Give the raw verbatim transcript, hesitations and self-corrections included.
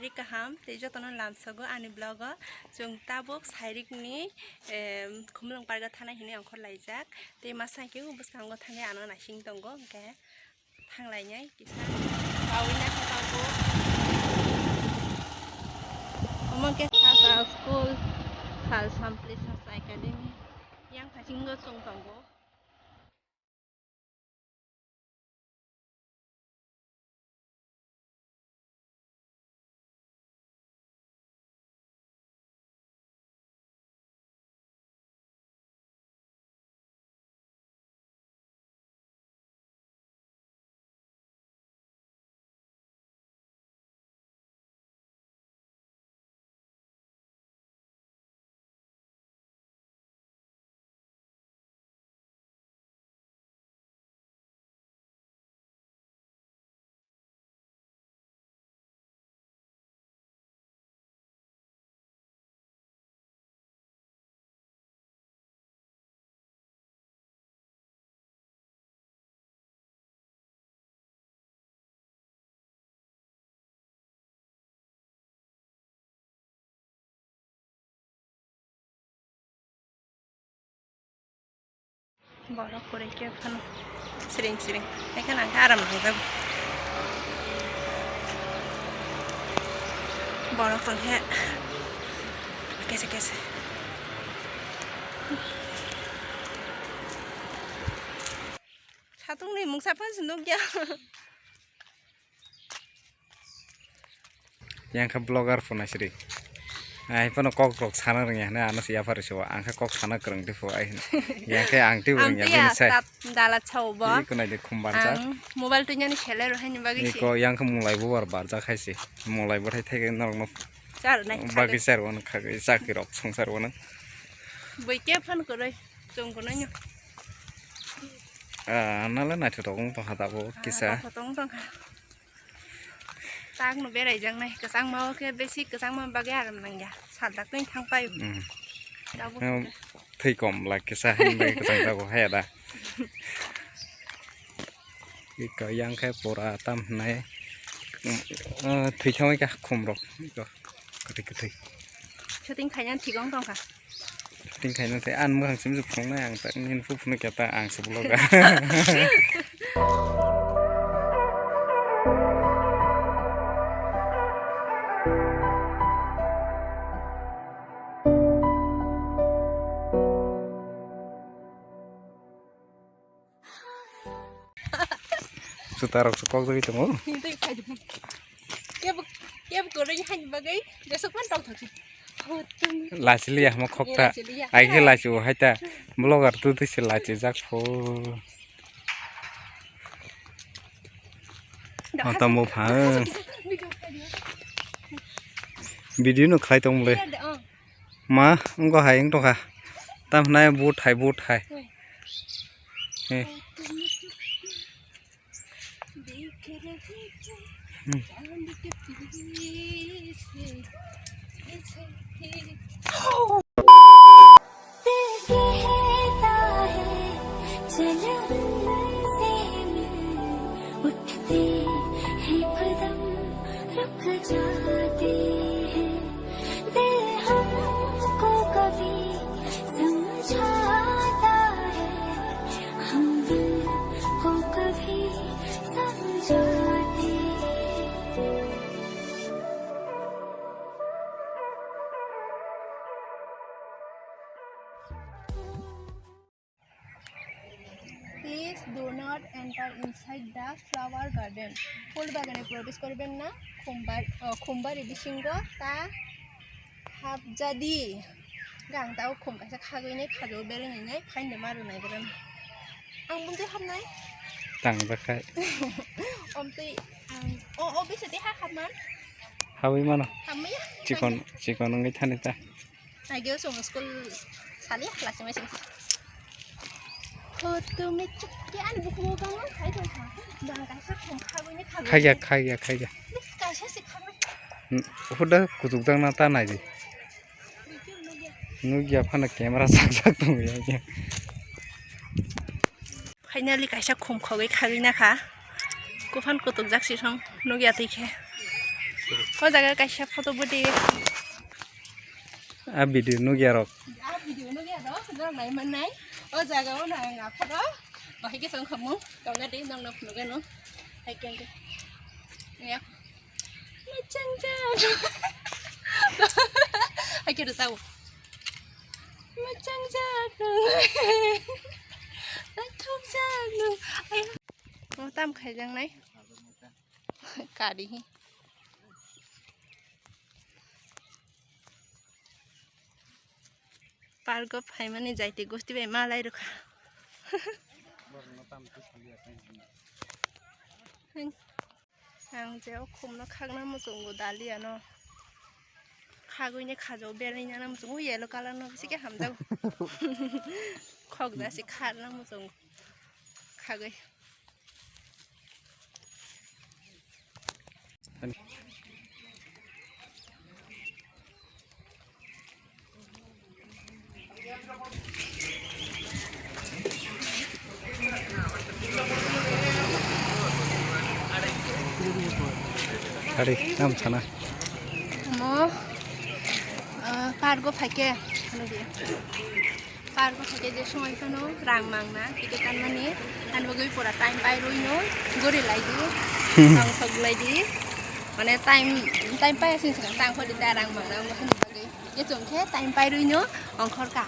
Ri kaham, tei jotono lamsogo ani vlog o. Chwng tabuk Sairikni, em, Khumulwng Park o thanai hinwi ongkhor laijak. Tei masa khe bwskango thangwi ano naising tongo, hwnkhe thanglainai kisa. Bawi naikha tabuk. Omo khe Sasa School, Sal Sampli Sasa Academy. Yang phasingo chwng tongo. Borok kwrwi khe phano siring siring. Haikhe nang khe aram nangjago. Borok tong khe kese kese. Satung ni mungsa phano se nukya. Yang khe vlogger phano siri. Ai phano kok rok sana rwngya hwnwi ano se yaphar rwsio. Ang khe kok sana kwrwng twi pho ai hwnwi. Yang khe ang twi rwngya bini sai. Dala chao bo. Iko nai de khum barjak. Ang mobile twi nani khele rw haini bagwi se. Iko yang khe mulai bo bar barjak hai se. Mulai bo thai thai norok no. Char nai bagwi char wano kha chakri rok song char wano. Bui khe phano kwrwi chwng kono nyo. Ah, nala naithotok wng tongkha tabuk kisa. Naithotok wng tongkha. Tang no berai jang nai, kwchangma o khe besi kwchangma bagwi aram nangya. Saldak twi thang paio. Hmm. Tabuk em, khe. Thwi kom la kisa hinwi kwchang jago haya da. Iko yang khe pura tam hinai. Ah, thwi thangwi kha khum rok. Iko kwthwi kwthwi. Shooting khaina thik wng tongkha. Shooting khaina thai, ang mwkhang simi se phunuknai, ang tak nini phunuk khe ta ang se vlog a. Juta rok se kok jagwi tongo. Hintwi khai di. Kebo, kebo kwrwi hani bagwi jesuk man tong thokhi. Lachiliya hamo khokta. Lachiliya. Ai khe lachi o hai ta. Vlogger tu tu se lachi jak pho. Ota mo pha. Video khai di. Video no khlai tong le. Iya de, oh. Ma, wngkha hai wng tongkha. Tam hwnai but hai, but hai. Hmm. Eh. Hmm. उठते हैं कदम, रुक जाते हैं। दिल हमको कभी समझाता है, हम दिल को कभी समझाते हैं। Please do not enter inside the flower garden. Phul bagane probesh koriben na, khumbar, oh, khumbari bisingo ta hapjadi. Gang tao khum kaisa khagwi nai, khajao berwi nai nai, phainde maru nai berani. Ang bumtwi hapnai? Tang bakhai. Omtwi ang, o, o, bisati ha hapman? Hawi mano. Hamya? Chikon, chikon wngwi thani ta. Aigeo chwng school sali lachimai sing. Ho tumi chukki ani bukhungo kamo hai tong kha. Bang kaisa khum khagwi ni khagwi. Khaiya, khaiya, khaiya. Kaisa se khagwi. Hmm, huda kuchukjakna ta naidi. Video nugya. Nugya phano camera sakjak tongya. Finally kaisa khum khogwi khagwi na kha. Kuphan kutuk jak sisong nugya twi khe. O jaga kaisa photo budi. A video nugya rok. A video nugya rok, norok nai mannai. O jaga o nang a photo. Bahai khe song khamung. Tongna de nang no phunugano. Hai khe. Ya. Machang ja. Hai khe rwsao. Machang ja. Naithok ja. Ai. O tam khaijang nai. Kari hi. Pargo phaimani jaiti gosti bai malai rwkha. Ang je o khumno khakna muchungo daliya no. Khagwini khajao berwi nana muchungo yellow colour no bisi khe hamjao. Khok jasi kharna muchungo. Khagwi. Ari, nam sana. Mo, ah, pargo phaikhe, ano di. Pargo phaikhe je somoi phano rang mangna, ticket tanmani, ani bagwi pura time pairwino gori laidi, tong sok laidi. Mane time, time paiya sini swkang tang phodi ta rang mangna, omo hwnwi bagwi. Je chwng khe time pairwino ongkhorkha.